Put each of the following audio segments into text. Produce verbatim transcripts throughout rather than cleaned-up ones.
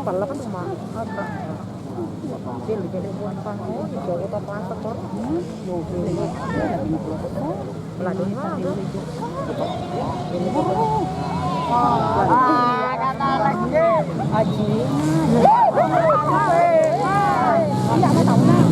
Palla kan cuma. Cil, jadi buat panggung, coba tak masak, Bor. Hmm? Belanja mana? Ah, kata lagi. Aji. Iya, mau tahu nak.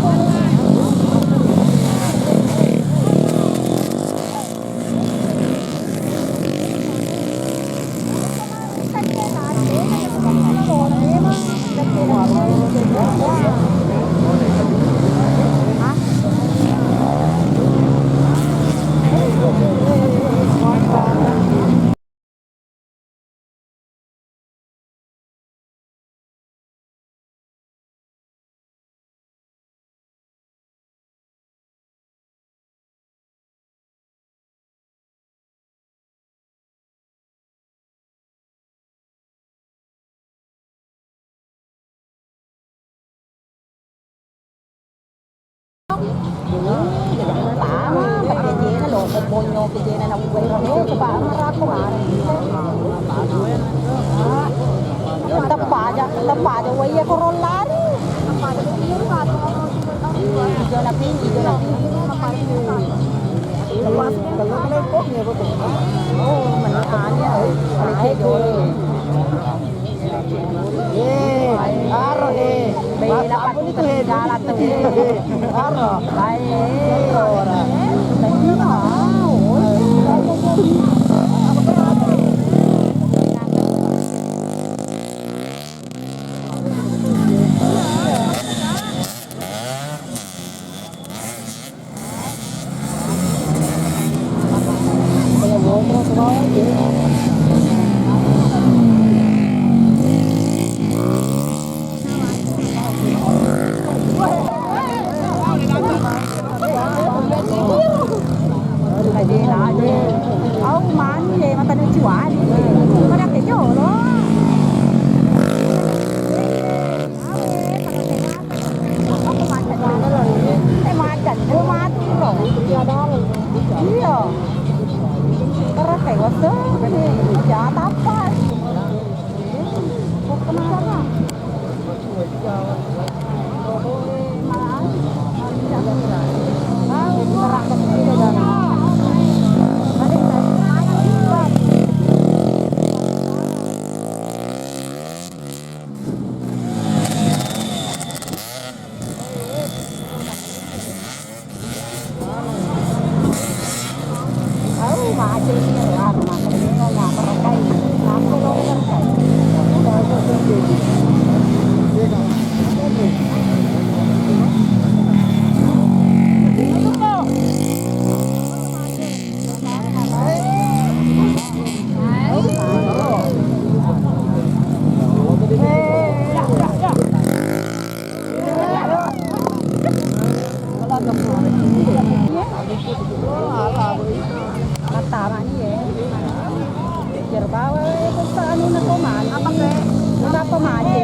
Lama, pakkejena lo, bonyo kejena na buai ro, coba maraku mari. Teppa aja, teppa aja, wai ya korong lari. Ijo na ping, ijo na ping. Oh, mana ya? Eh, aro, eh. Bela patu jalan tuh. Aro. Baik. Ora. Au mani, mata lucu aja. Pada ke jolo. Eh, macan, oh, mati, bro. Iya. Terus kayak waktu ini, ya, tapas. Kenapa? Mattamani, eh. Jer bawa, eh, kok anu na kau mani? Apa, Pe? Berapa mani?